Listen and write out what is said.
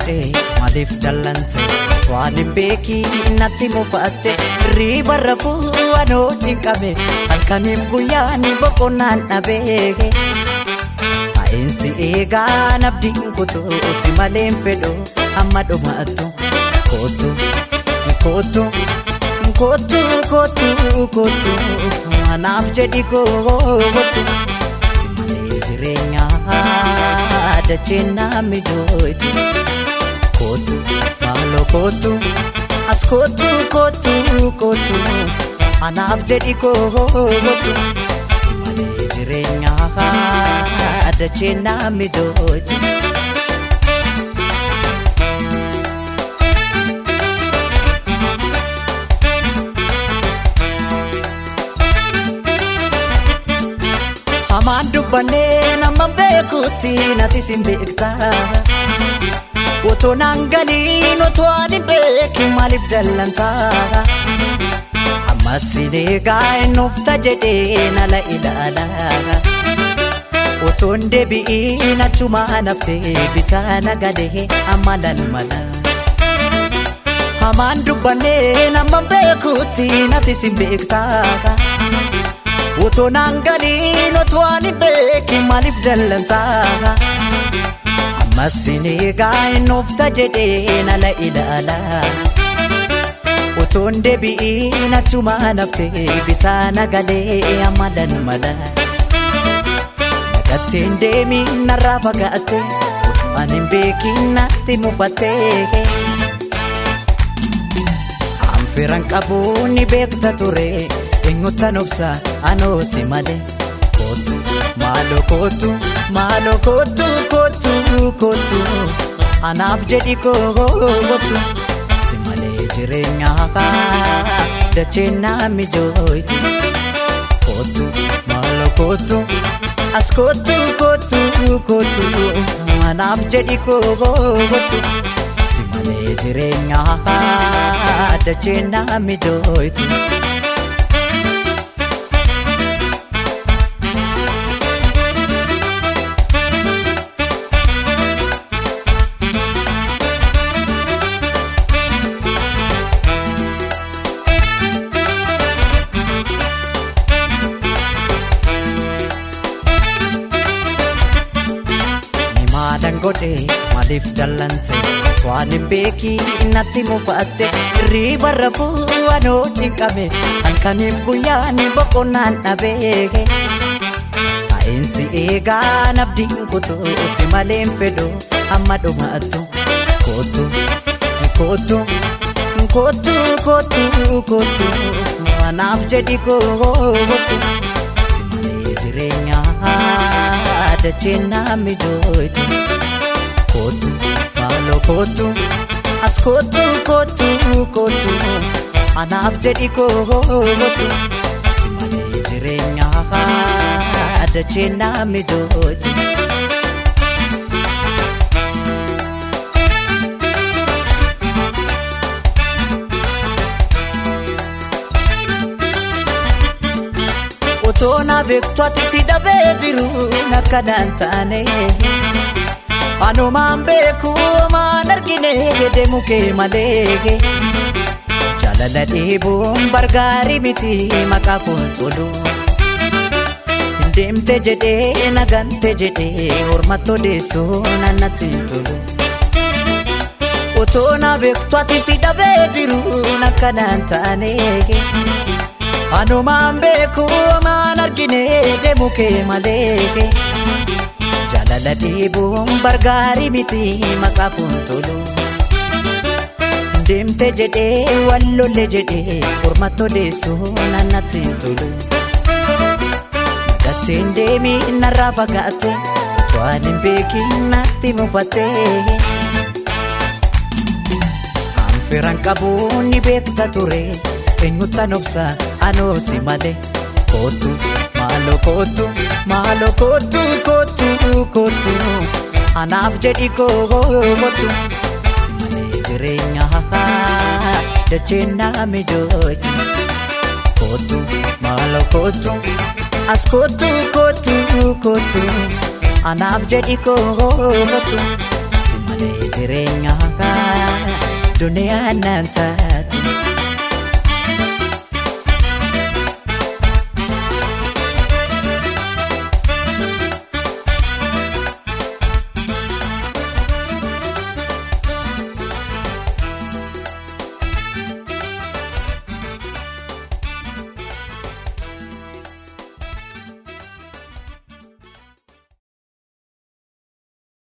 Godhe maaliif dallante waan hin beekiin natti mufatte riiba rafuu anoo cinqame halkaniif guyyaan boqonnaan dhabee taa'insi eegaa nabdiin kutuu si maleen fedhu amma dhumaattu kootu kootu kootu kootu kootu anaaf jedhi kootu si malee jireenyaa dacheen naa mijootu. Kootu maaloo kootu as kootu kootu kootu anaaf jedhi kootu si malee jireenyaa dacheen naa mijootu. Hamaan dubbannee nama beekutti nati sin beektaa. Otoo naan galiin otoo ani hin beekin maaliif dallantaa? Ammas sin eegaa hin ufta jedhee nala ilaala. Otoo hin deebi'iin achumaan haftee bitaa nagalee amma lan mala. Hamaan dubbannee nama beekutti nati sin beektaa. Otoo naan galiin otoo ani hin beekin maaliif dallantaa? Ammas sin eegaa hin ufta jedhee nala ilaala. Otoo hin deebi'iin achumaan haftee bitaa nagalee amma lan mala. Nagattee hin deemin narraa fagaatte otoo ani hin beekin natti mufattee. Anfiran qabu ni beekta ture eenyuttan obsa anoo si malee. Kootu maaloo kootu maaloo kootu kootu kootu anaaf jedhi kootu si malee jireenyaa dacheen naa mijootu. Kootu maaloo kootu as kootu kootu kootu anaaf jedhi kootu si malee jireenyaa dacheen naa mijootu. Maalan godhe maaliif dallante waan hin beekiin natti mufatte riiba rafuu anoo cinqame halkaniif guyyaan boqonnaan dhabee taa'insi eegaa nabdiin kutuu si maleen fedhu amma dhumaattu kootu kootu kootu kootu kootu anaaf jedhi kootu si malee jireenyaa dacheen naa mijootu. Kootu maaloo kootu as kootu kootu kootu anaaf jedhi kootu si malee jireenyaa dacheen naa mijootu. Otoo na beektu ati si dhabee jiru akkanaan taane anumaan beeku maan argine deemu kee malee jaalala dheebuun bargaarii miti maqaa fuuntolu hin deemte jedhee nagante jedhee ormatti odeessuu nannatti hin tolu. Otoo na beektu ati si dhabee jiru akkanaan taane anumaan beeku maan argine deemu kee malee jaalala dheebuun bargaarii miti maqaa fuuntolu hin deemte jedhee wal lolle jedhee ormatti odeessuu nannatti hin tolu. Nagattee hin deemin narraa fagaatte otoo ani hin beekin natti mufatte. Anfiran qabu ni beekta ture eenyuttan obsa anoo si malee kootu maaloo kootu maaloo kootu kootu kootu anaaf jedhi kootu si malee jireenyaa dacheen naa mijootu. Kootu maaloo kootu as kootu kootu kootu anaaf jedhi kootu si Malee jireenyaa duniyaa naan taatu.